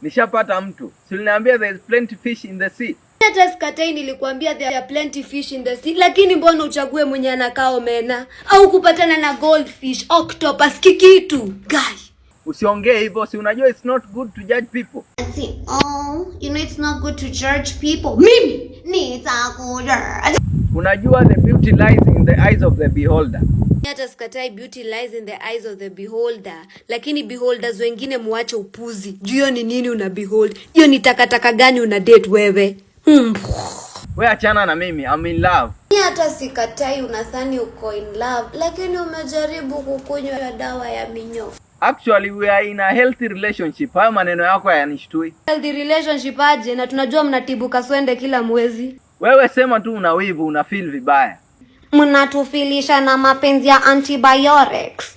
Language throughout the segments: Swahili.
Nishapata mtu. Si uliniambia there is plenty fish in the sea? Hata sikatai, nilikuambia there are plenty fish in the sea, lakini mbona uchague mwenye anakaa omena au kupatana na goldfish, octopus, kikitu guy? Usiongee hivyo, si unajua it's not good to judge people. Ati, oh, you know it's not good to judge people. Mimi nitakujudge. Unajua the beauty lies in the eyes of the beholder. Hata sikatai beauty lies in the eyes of the beholder, lakini beholders wengine muache upuzi. Juu hiyo ni nini una behold? Hiyo ni takataka gani una date wewe? We achana na mimi, I'm in love. Hata sikatai unadhani uko in love, lakini umejaribu kukunywa dawa ya minyoo. Actually, we are in a healthy relationship. Hayo maneno yako hayanishtui. Healthy relationship aje na tunajua mnatibu kaswende kila mwezi. Wewe sema tu una wivu, una feel vibaya. Mnatufilisha na mapenzi ya antibiotics.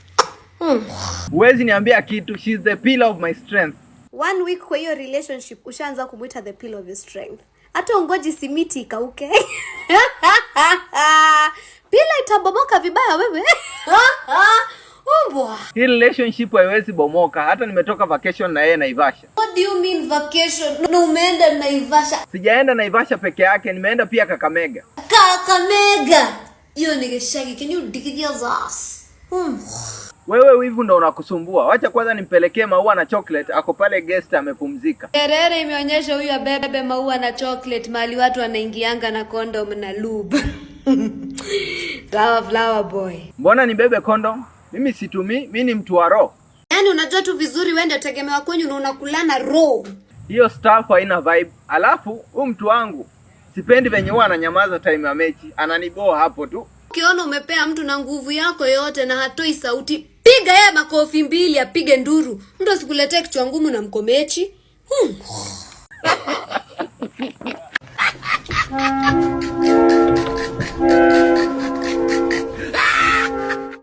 Huwezi niambia kitu, she's the pillar of my strength. One week kwa hiyo relationship ushaanza kumwita the pillar of your strength. Hata ungoji simiti ikauke. Pillar itabomoka vibaya wewe. Umbwa. Hii relationship haiwezi bomoka. Hata nimetoka vacation na yeye Naivasha. What do you mean vacation? Na umeenda Naivasha? Sijaenda Naivasha peke yake, nimeenda pia Kakamega. Kakamega. Hiyo ni geshagi. Can you dig your ass? Wewe wivu ndo unakusumbua. Wacha kwanza nimpelekee maua na chocolate, ako pale guest amepumzika. Kerere imeonyesha huyu abebe maua na chocolate mahali watu wanaingianga na condom na lube. Flower, flower boy. Mbona nibebe condom? Mimi situmii, mi ni mtu wa roho. Yaani unajua tu vizuri wewe ndio tegemewa kwenyu na unakulana roho. Hiyo stuff haina vibe. Alafu huyu mtu wangu sipendi venye huwa ananyamaza time ya mechi, ananiboa hapo tu. Ukiona umepea mtu na nguvu yako yote na hatoi sauti, piga yeye makofi mbili apige nduru. Mtu asikuletee kichwa ngumu na mkomechi.